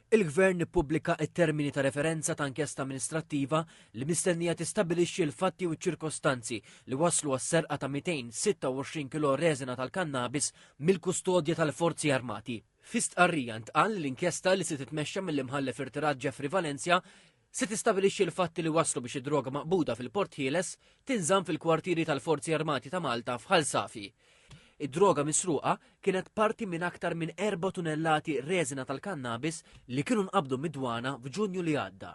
Il-Gvern ippubblika t-termini ta' referenza ta' inkjesta amministrattiva li mistennija tistabbilixxi l-fatti u ċ-ċirkostanzi li wasslu għas-serqa ta' 226 kilo reżina tal-kannabis mill-kustodja tal-Forzi Armati. Fi stqarrija ntqal li l-inkjesta li se titmexxa mill-Imħallef irtirat Jeffrey Valencia se tistabilixxi l-fatti li wasslu biex id-droga maqbuda fil-Port Ħieles tinżamm fil-kwartieri tal-Forzi Armati ta' Malta f'Ħal Safi. Id-droga misruqa kienet parti minn aktar minn erba' tunellati reżina tal-kannabis li kienu nqabdu mid-dwana f'Ġunju li għadda.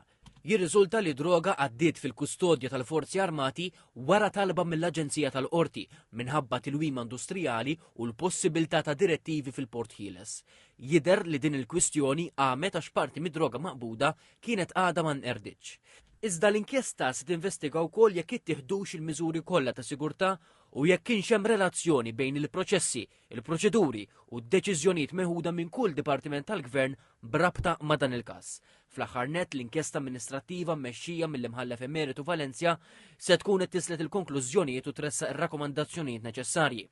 Jirriżulta li droga għaddiet fil-kustodja tal-Forzi Armati wara talba mill-Aġenzija tal-Qorti minħabba tilwima industrijali u l-possibilità ta' direttivi fil-Port Ħieles. Jidher li din il-kwistjoni qamet għax parti mid-droga maqbuda kienet għadha ma nqerditx. Iżda l-inkjesta se tinvestiga wkoll jekk ittieħdux il-miżuri kollha ta' sigurtà u jekk kienx hemm relazzjoni bejn il-proċessi, il-proċeduri u d-deċiżjonijiet meħuda minn kull dipartiment tal-Gvern b'rabta ma' dan il-każ. Fl-aħħar nett, l-inkjesta amministrattiva mmexxija mill-Imħallef Emeritu Valencia se tkun qed tislet il-konklużjonijiet u tressaq ir-rakkomandazzjonijiet neċessarji.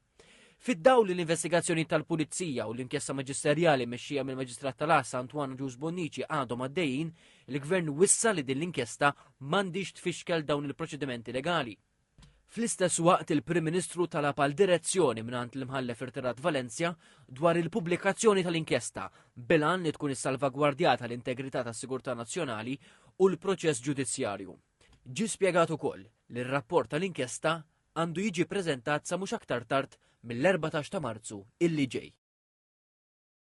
Fid-dawl li l-investigazzjoni tal-Pulizija u l-inkjesta maġisterjali mmexxija mill-Maġistrat tal-Għassa Antoine Agius Bonnici għadhom għaddejjin, il-Gvern wissa li din l-inkjesta m'għandhiex tfixkel dawn il-proċedimenti legali. Fl-istess waqt il-Prim Ministru talab għal direzzjoni mingħand l-Imħallef irtirat Valencia dwar il-pubblikazzjoni tal-inkjesta bil-għan li tkun issalvagwardjata l-integrità tas-sigurtà nazzjonali u l-proċess ġudizzjarju. Ġie spjegat ukoll li r-rapport tal-inkjesta għandu jiġi ppreżentat sa mhux aktar tard mill-14 ta' Marzu illi ġej.